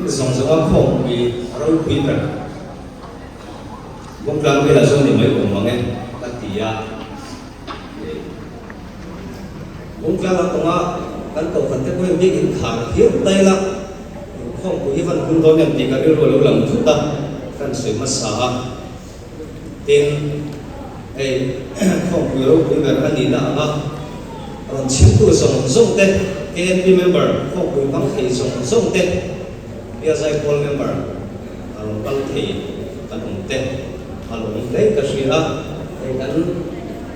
zawng zawnga khawmpui a ropui ber. Bawngtlang velah chuan ni mai awm ang e ka ti a. Bawngtlang a kawnga kan kohhran te pawhin bik in khar hiau ta ila inkhawmpui hi van hun dawn em tih ka rilru a lo lang thut a, kan sawi hmasa a. Tin, hei khawmpui ropui ber a nihna anga rawn chhimtu zawng zawng te, KNP member khawmpui hmang thei zawng zawng te, Biazai Pawl member a rawn kal thei kan awm te a lawm hle ka hria a, hei kan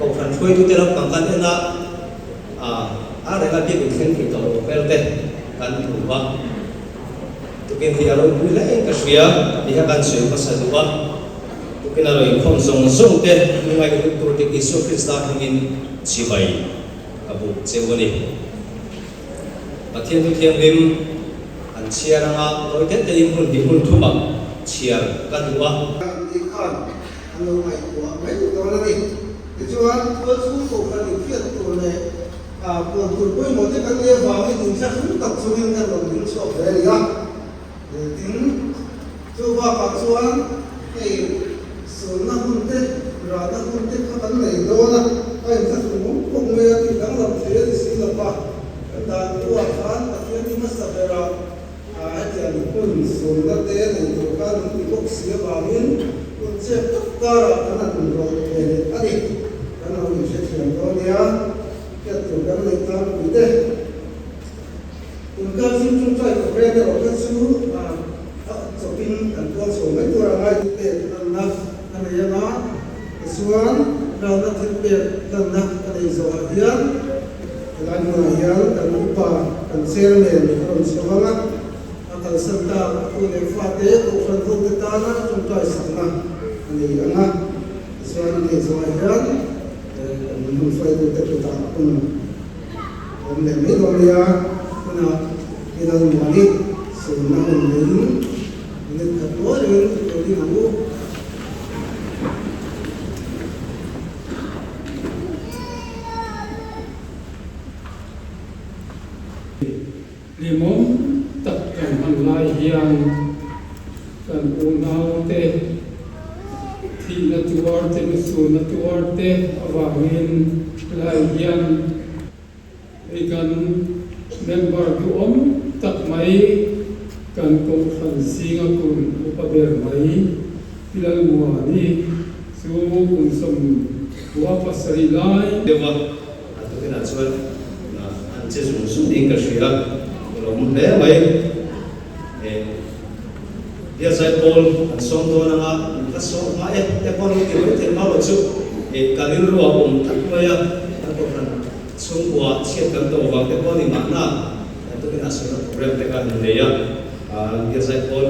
kohhran hruaitute lampang kan en a, a renga biak inthleng thei tawh lo hmel te kan hmu a. Tukin hi a ropui hle in ka hria tih kha kan sawi hmasa duh a. Tukin a lo inkhawm zawng zawng te hnungaih hlut tur dik Isua Krista hmingin chibai ka buk cheu a ni. Pathian thu thianghlim an chhiar anga tawi te te in hun hnih hun thumah chhiar ka duh a. Ni khan an lo ngaihtuah mai dawn a ni. Tichuan, tualchhung kohhran infiat tur leh A puan tur pawimawh te kan nih avangin inthlahrung tak chungin kan rawn ding chhuak ve a ni a. Tin, chu bakah chuan hei sawnna hun te, rahna hun te kha kan nei dawn a, a inthlahrung awm khawp mai a tih danglam thei a ni si lo va. Kan dan buah khan Pathian hi hmasa berah hetiang hun sawnna te nei tur khan min ti bawk si avangin hun chep tak karah kan han rawlh ve leh a ni. Kan lo inhrethiam dawn nia. Hriat tur kan neih tan pui te. Tun kar zing tawngtai program erawh kha chu a chawpin kan puang chho mai tur a ngai. Pek lanna ka nei anga, tichuan ralna thil pek lanna ka nei zawhah hian helai hmunah hian kan upa kan chairman a rawn chho anga, a kalsan tak a tu leh fate kohhran hote tana tawngtai sakna a nei anga, tichuan a neih zawhah hian Kan hun hruaitute kutah hun awm leh mai dawn nia, hunah i lal muan i sunna hun neiin minute khat rualin i lo ding ang u. Hlimawm tak kan hman lai hian kan unaute thihna tuar te, nusuhna tuar te avangin helai hian hei kan member duhawm tak mai kan kohhran zinga kum upa ber mai Pi Lalmuani chu kum 17 lai deuh a. A tukinah chuan an che zung zung niin ka hria, ka lo hmu hle mai. Biazai pawl an sawm dawn anga an va sawm hma e te pawh an ti mai thei mau lo chu ka rilru a awm tak mai a, kan kohhran chhungkua chhiat kan tawh vang te pawh a ni mahna tukinah sawmna program te kha an nei a, Biazai pawl.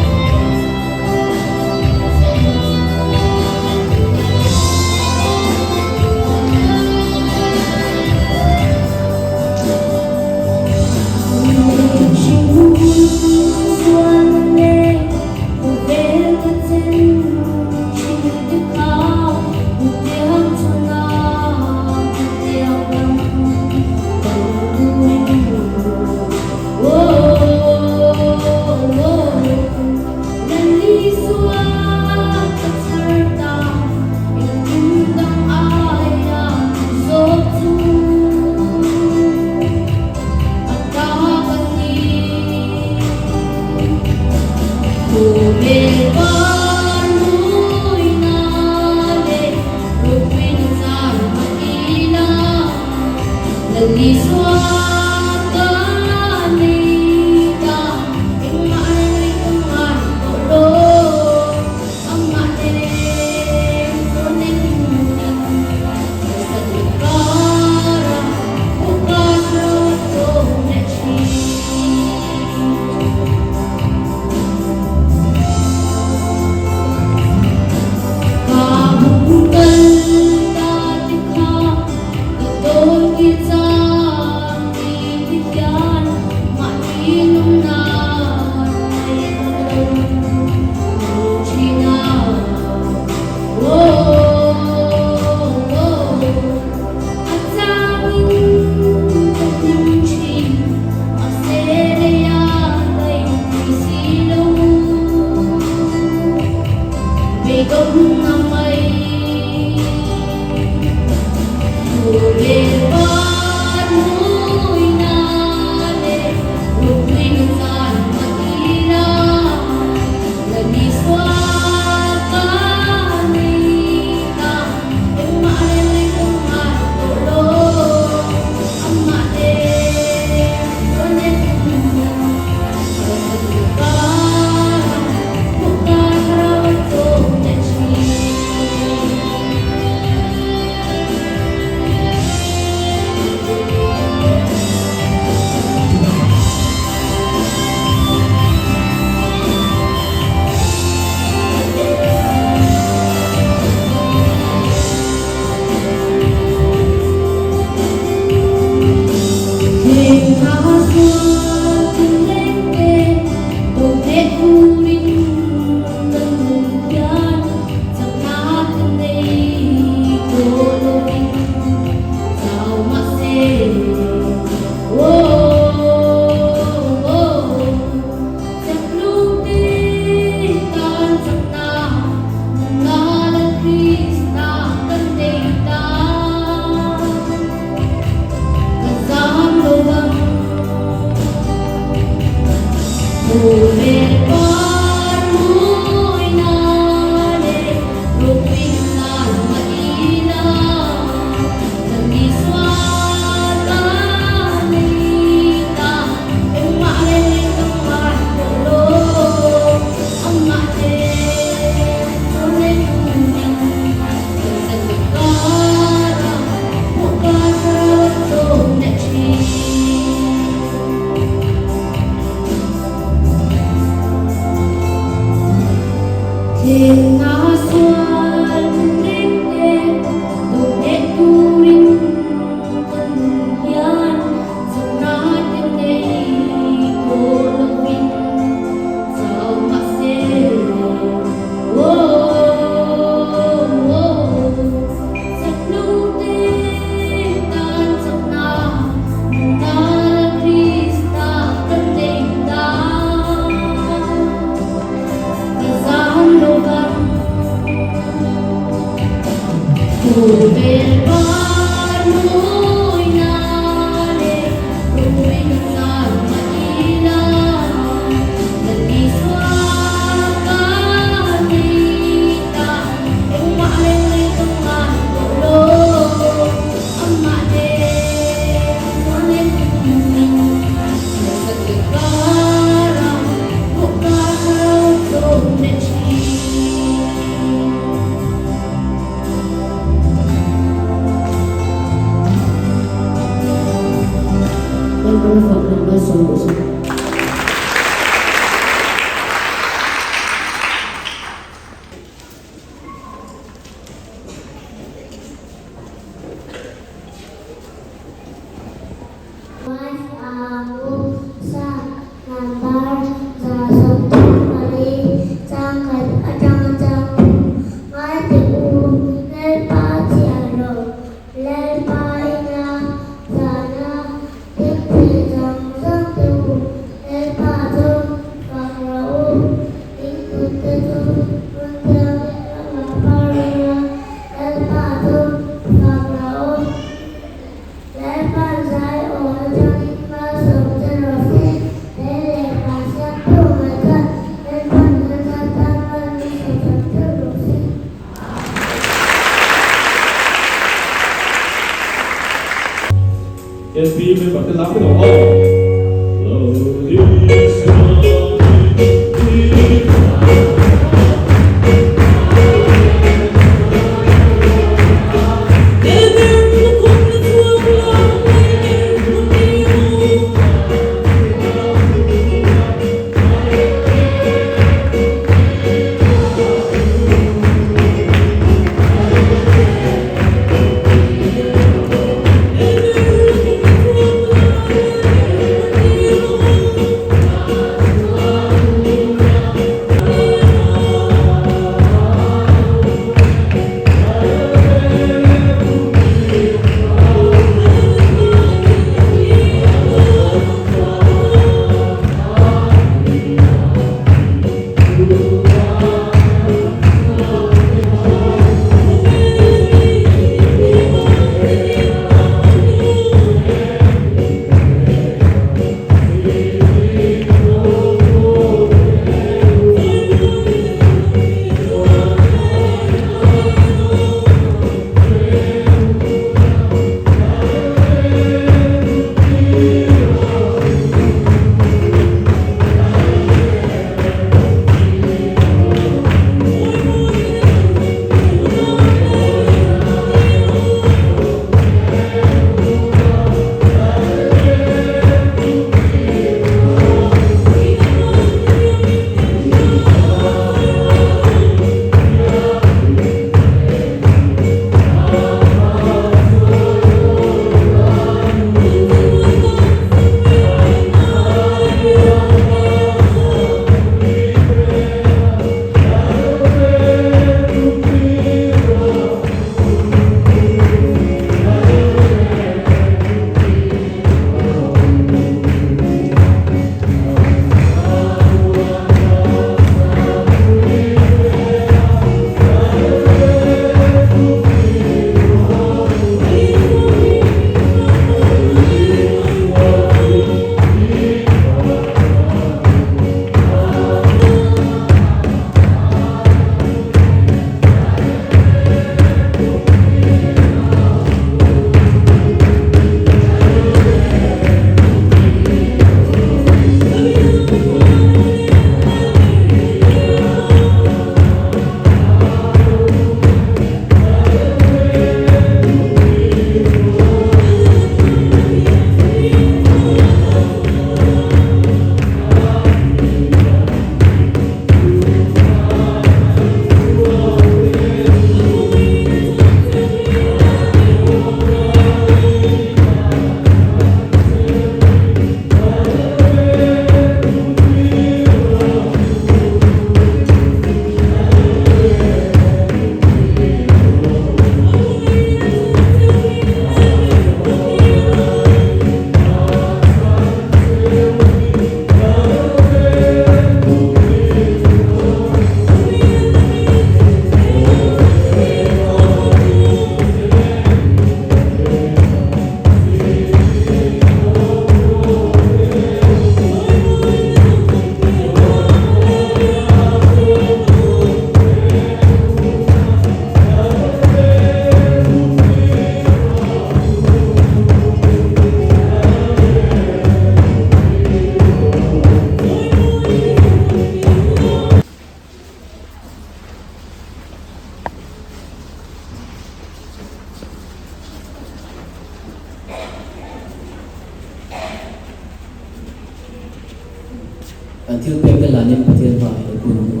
Kan thil pek te hlanin Pathian hmaah i lo kun ang u.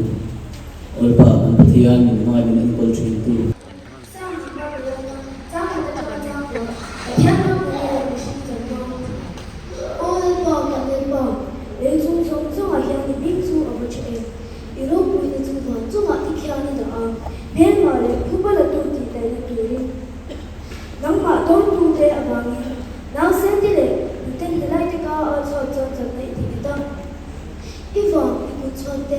Awlpa, kan Pathian, min hmangaih min enkawl thin tu. Sang tih hma ka lawm a, chang khat atanga chang pawh Pathian ropuina leh mihring chanvo. Aw Lalpa, kan Lalpa, lei chung zawng zawngah hian i hming chu a va tha em? I ropuina chu van chungah ti khian i dah a, hmelmah leh phuba latu tih daihna turin. Nangmah dawrtute avangin nausente leh nuten helaite ka a chhuat chuan chakna i ti nghet a. I vang, i kut chhuatte,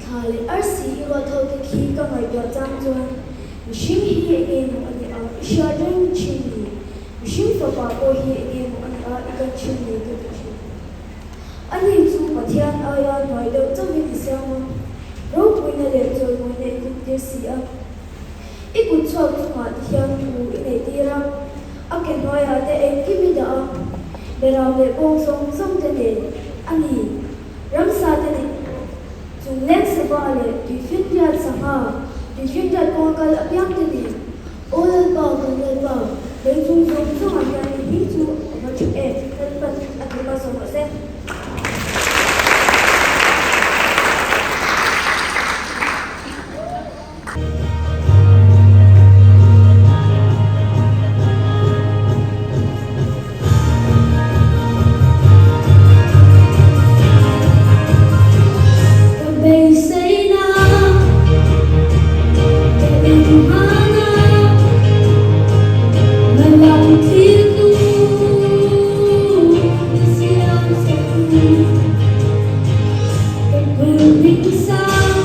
thla leh arsi i ruat ho te khi ka ngaihtuah chang chuan mihring hi eng nge maw a nih a, i hriat reng thin ni? Mihring fapa pawh hi eng nge maw a nih a, i kan thin ni ka ti thin. Ani chu Pathian aia hnuai deuh chauhin i siam a, ropuina leh chawimawina i khumtir si a. I kut chhuak chungah ti hian thu i neih tir a, a ke hnuaiah te engkim i dah a, beram leh bawng zawng zawng te nen a ni. Ramsa te nen chung leng sava leh tuifinriat sangha, tuifinriat kawnga kal apiang te nen, Aw Lalpa, kan Lalpa, lei chung zawng zawngah hian i hming chu a va tha em, Lalpan a ti hmasa rawh se. Ka beiseina ka inhmana Malam thil tu ni siam sak u Ka kulhbing sang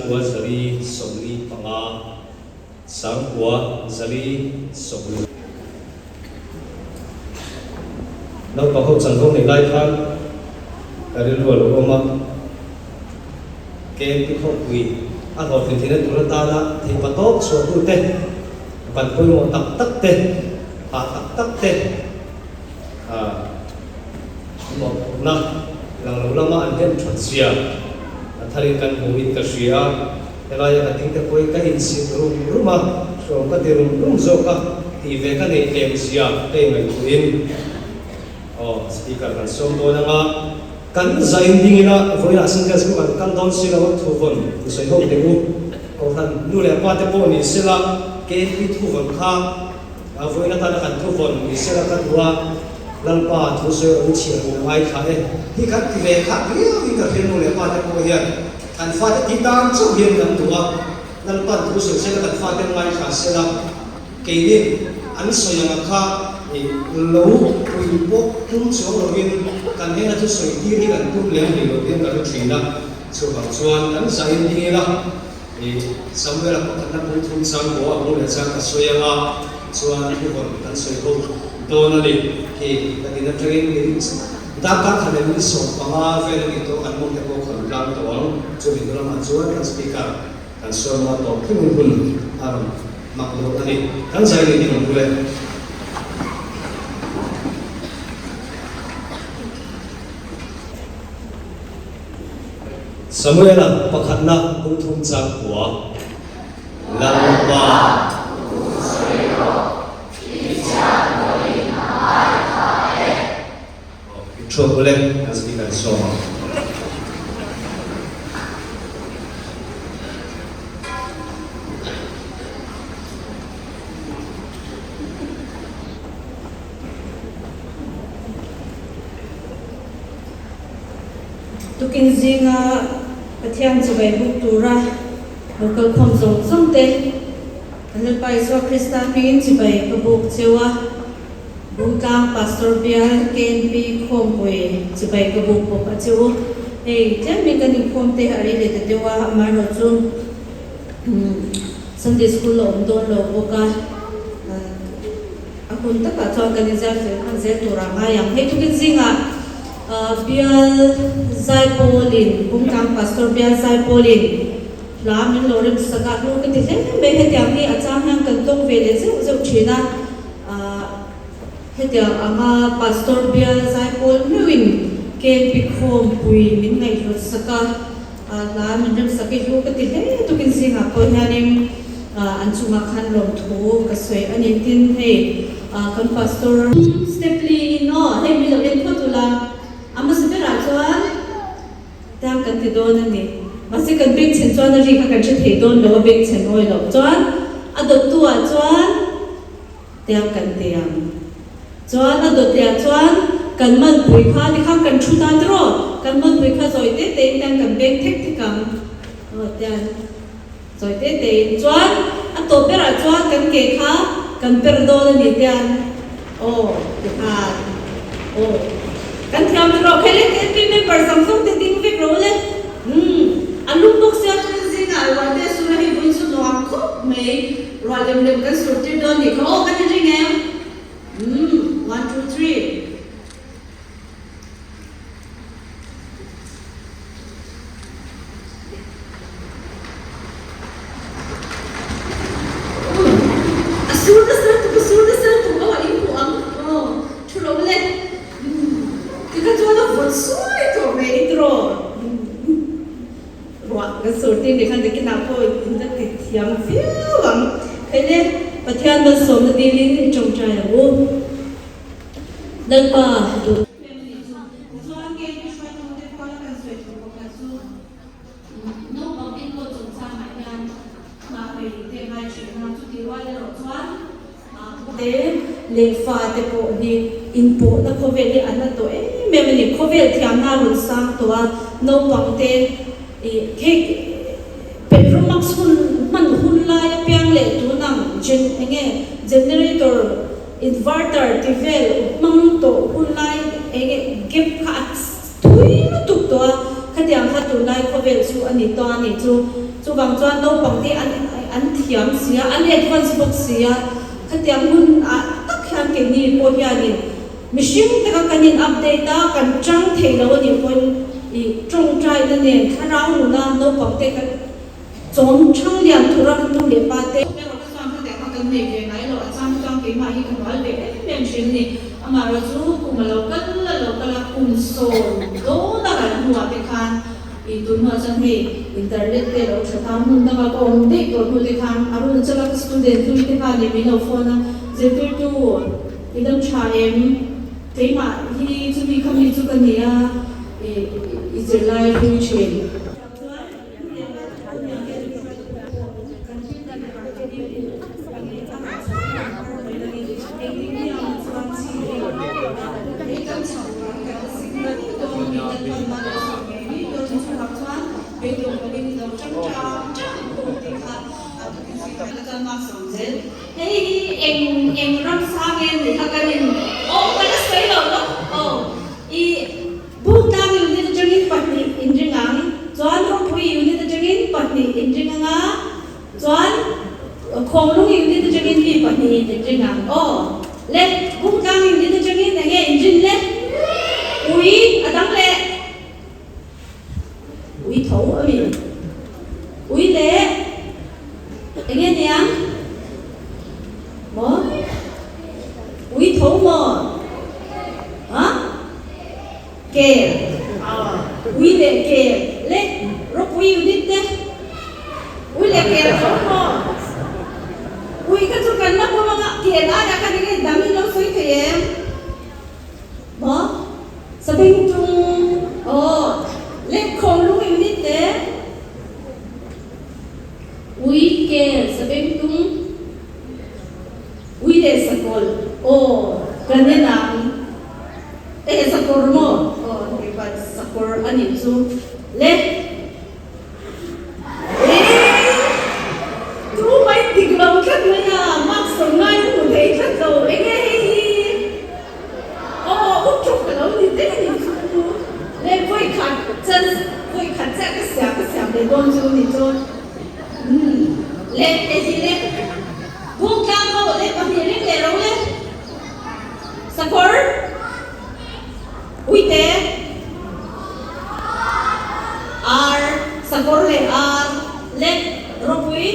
9475, 9440. Naupang ho chanvo nei lai khan ka rilru a lo awm a, KMP khawpui a hlawhtlin theihna tur atana theipa tawp chhuahtute, ban pawimawh tak tak te, hah tak tak te, mawhphurhna lang lo lama an hnem that zia a tharin kan hmuhin ka hria a, helaia ka ding te pawhin ka inchhip rum rum a, hruam ka ti rum rum zawk a, tih ve ka neih tlem zia ka inngaihtuahin aw speaker kan sawm dawn anga kan zain ding ila vawiinah Sunday school kan kal dawn si lo a thuvawn sawi ho teh u, Kohhran nu leh pa te pawh ni sela KNP thuvawn kha A vawiin atana kan thu vawn ni sela ka duh a, Lalpa thu sawi rawh u chhiar min a ngaithla e. Hi kan ti ve khat riau in ka hria nu leh pa te pawh hian kan fate ti tan chauh hian kan duh a, Lalpa'n thu sawi sela kan fate ngaithla sela keinin an sawi anga kha lo pui pawh tum chuang lovin kan hnena thu sawi tir hi kan tum lem hlei lo hian ka hre thin a, chuvang chuan kan zahin ding ila. I Samuela pakhatna pui thum chang pawh a hmu leh chuan ka sawi anga chuan thuvawn kan sawi ho dawn a ni. Khi ka din atangin min darkar khat leh min 15 vel a nih tawh kan mawng te pawh khawn tlang tawh ang. Chumi hnu lamah chuan kan speaker kan sawi anga tawp thlengin hun a rawn hmang dawn a ni. Kan zai leh ding ang ule. Samuela pakhatna kum thum chang kua Lalpa. Thu sawi rawh, i chhiat pawhin a ngaithla e. I thuak ule, kan speaker sawm ang. Tukin zinga Pathian chibai buk tura lo kalkhawm zawng zawng te, kan Lalpa Isua Krista hmingin chibai ka buk cheu a, Bungtlang Pastor Bial KNP Khawmpui chibai ka buk bawk a che u. Hei tlemin kan inkhawm te a rei leh ta deuh a, amaherawhchu Sunday School a awm dawn lo bawk a. A hun takah chuan kan inzar fel hman zel tur a ngai ang. Hei tukin zingah Bial Zaipawlin, Bungtlang Pastor Bial Zaipawlin hla min lo rem sak a, hlu ka ti hle mai. Hetiang hi a chang hian kan tawng ve leh zeuh zeuh thin a, hetiang anga Pastor Bial Zaipawl meuhin KNP khawmpui min ngaihhlut sak a, hla min rem sak hi hlu ka ti hle. Tukin zingah pawh hianin an chungah khan lawmthu ka sawi a ni. Tin, hei kan Pastor. Step li in aw, hei min lo en phawt ula, a hmasa berah chuan tang kan ti dawn a ni. Mahse kan bengchhen chuan a ri kha kan hre thei dawn lo a, bengchhen awi loh chuan a dawttu ah chuan tiang kan ti ang. Chuan a dawt leh ah chuan kan malpui kha tikhan kan thu ta tiraw, kan malpui kha zawi te te in tiang kan beng thek thek ang aw tiang. Chawi te te in chuan a tawp berah chuan kan ke kha kan per dawn a ni tian aw ti khan aw kan thiam tur rawh khelek KNP member zawng zawng te ding vek rawh ule umm a lum bawk sia tukin zingah ruah te a sur a hei vawiin chu nuam khawp mai ruah lem lem kan sur tir dawn ni kha aw kan inring em umm one two three. A sur nasa lutuk, a sur nasa lutuk aw a inhmuh ang aw thu lo le tikha chuan a vawt suai tawh mai tiraw ruah kan sur tir ni khan nakinah pawh in la ti thiam viau ang hei le Pathian malsawmna dilin i tawngtai ang u Lalpa duh. Chuan keini hruaitute pawh kan sawi tur pakhat chu naupang enkawl chungchangah hian hna rei te ngai thin a, chuti rual erawh chuan te leh fa te pawh hi inpawhna khawvel hi an la tawh em em a ni. Khawvel thiamna a rawn sang tawh a, naupang te ih cake petromax hun hman hun lai apiang leh tunang gen enge generator Inverter ti vel hmang tawh hun lai enge gap kha a thui lutuk tawh a, khatiang kha tunlai khawvel chu a ni tawh a nih chu. Chuvang chuan naupang te an an thiam si a, an advance bawk si a, khatiang hun ah tak hian keini pawh hianin mihring taka kan in update a, kan chang thei lo a nih pawhin ih tawngtaina nen thlarau nuna naupang te kan chawm thang lian thura nu leh pa te. Erawh ka chuan khatiang kha kan nei ve ngai lo, a chang chuan keimah hi ka hnual ve em em thin a ni. Amaherawh chu kum a lo kal a lo kal a, kum sawm dawn a ral hnuah te khan Ih tun hnuah chuan hei internet te lo tha ta hmun danga ka awm daih tawh hnu te khan Arunachala ka student hlui te khan ih min lo phone a, zirtirtu i dam tha em? Keimah hi chumi kha mi chu ka ni a, ih i zirlai hlui thin. Hei hi eng eng ram sang nge nih kha kan in aw ka la sawi lo lawk aw i Bungtlang unit atangin pahnih inring ang chuan Rawpui unit atangin pahnih inring anga chuan Khawnglung unit atangin mi pahnihin inring ang aw le Bungtlang unit atangin enge inrin le Ui a dang leh Ui tho a mi Ui leh enge niang maw Ui tho maw Ha Kel Ui leh kel le Rawpui unit te Ui leh kel tho maw Ui kha chu kan la pawm anga kel aiah khan enge dang in lo sawi thei em Maw Sabeng tung aw le Khawnglung unit te Ui kel Sabeng tung Ui leh sakawlh aw kan en ang e sakawr maw aw keipawh sakawr a nih chu le Eii tu mai dik lo tlat mai a mark sawn ngai ka hmu thei tlat lo enge hei hi aw u ṭawk ka lo ni daih a nih chu le vawi khat chance vawi khat chiah ka siam ka siam leh dawn chu nih chu umm le hei hi le. Bungtlang ho leh pahnih ring leh ro le sakawr uite ar sakawr leh ar le ropui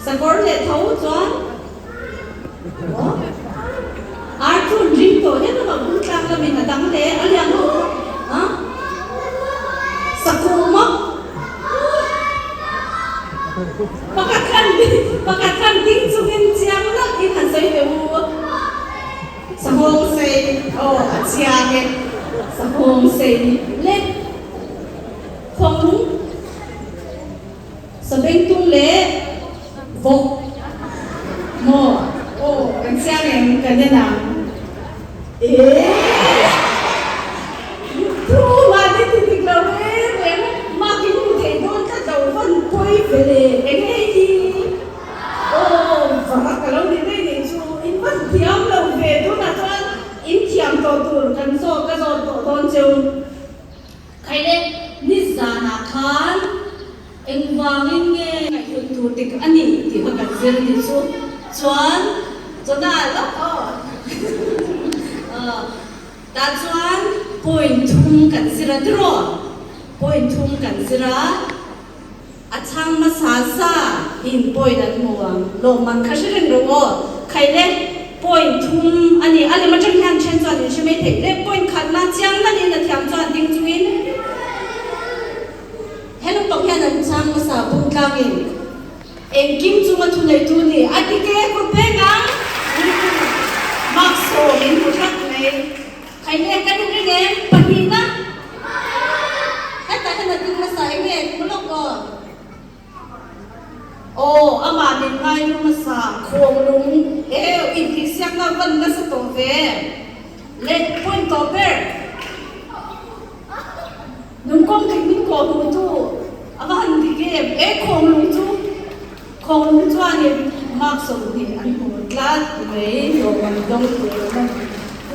sakawr leh tho chuan aw ar chu an ring tawh hian amah bungtlang lamin a dang leh a lian ho a sakuh maw. Pakhat khan pakhat khan ding chungin chiang nalh in han sawi teh u. Sahawng sei aw a chiang e. Sahawng sei le Khawnglung Sabengtung leh Vawk maw aw kan chiang em kan en ang. Eeh! Thu mahni ti dik lo reng reng mak in hmu thei dawn tlat lo van pawi ve le eng nge hi aw va ka lo ni daih nih chu in van thiam lo ve tunah chuan in thiam tawh tur kan zawk ka zawt tawh dawn cheu Khaile nizanah khan engvangin nge ngaihhlut tur dik a nih tih kha kan zir nih chu chuan chawhna lawk aw tah chuan point thum kan zir a tiraw point thum kan zir a a chhang hmasa sa in point an hmu ang lawmman kha hre reng rawh aw Khaile point thum a ni a lem atang hian then chuan in hre mai theih le point khatna chiang nalhin a thiam chuan ding chungin He naupang hian an chang hmasa bung tlangin engkim chunga thuneitu ni a ti ke kut pek ang mark sawm in hmu tlat mai. Khaile kan in ring em? Pahnihna hetah hian a ding hmasa eng nge hmu lawk aw. Aw amah min ngai lu hmasa khawng lung eu intihsiakna van nasa tawh ve le point tawh ber. Nungkawng dik min kawh hmuh tu a va han dik em? E Khawnglung chu Khawnglung chuanin mark 20 an hmu tlat mai lawmman dawng tur an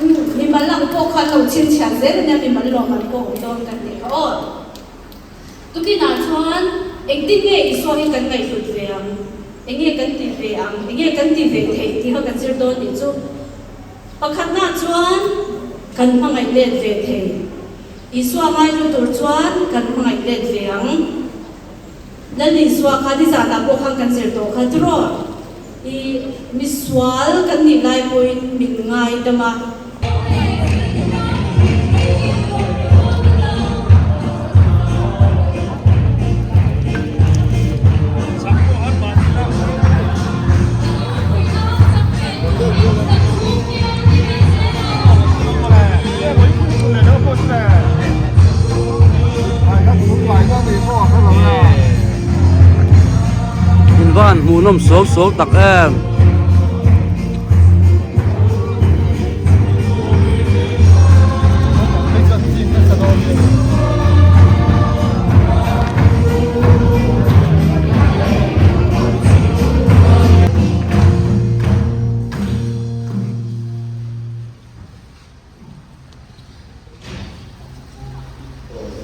awm. Mimal ang pawh khan lo chhinchhiah zel ania mimal lawmman pawh awm dawn kan tih kha aw. Tukinah chuan. engtin nge Isua hi kan ngaihhlut ve ang? Enge kan tih ve ang? Enge kan tih ve theih tih kha kan zir dawn nih chu. Pakhatna chuan kan hmangaih let ve thei. Isua ngaihlu tur chuan kan hmangaih let ve ang. Lal Isua kha nizanah pawh khan kan zir tawh kha tiraw? I misual kan nih lai pawhin min ngaidam a. In van hmuhnawm suau suau tak em.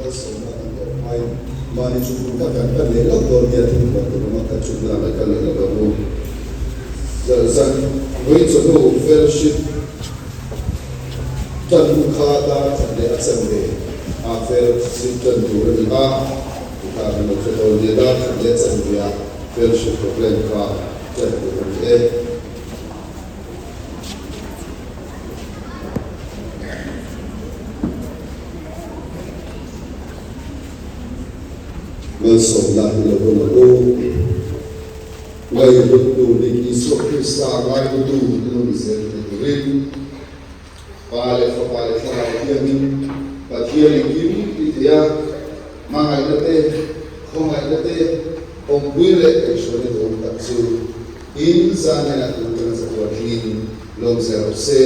Malsawmna kan tawh hmain mahni chhungkua kha kan kal leh lawk dawn nia thil puan tur awm a, kan chhungkua lamah i kal leh lawk ang u. Zan vawi chawhnu fellowship tan hun kha dar khat leh a chanve a fellowship tan tur a ni a, tikha kan lo hre dawn nia dar khat leh a chanve a fellowship program kha tan tur a ni e. Malsawmna hi lo dawn ang u. Ngaihhlut tur dik Isua Krista ngaihlutu i lo ni zel thei turin Pa leh Fapa leh Thlarau hianin Pathian engkim ti thei a, hmangaihna te, khawngaihna te, awmpui leh kaihhruaina duhawm tak chu in zan hnenah tun tanga chatuan thlengin lawm zel rawh se.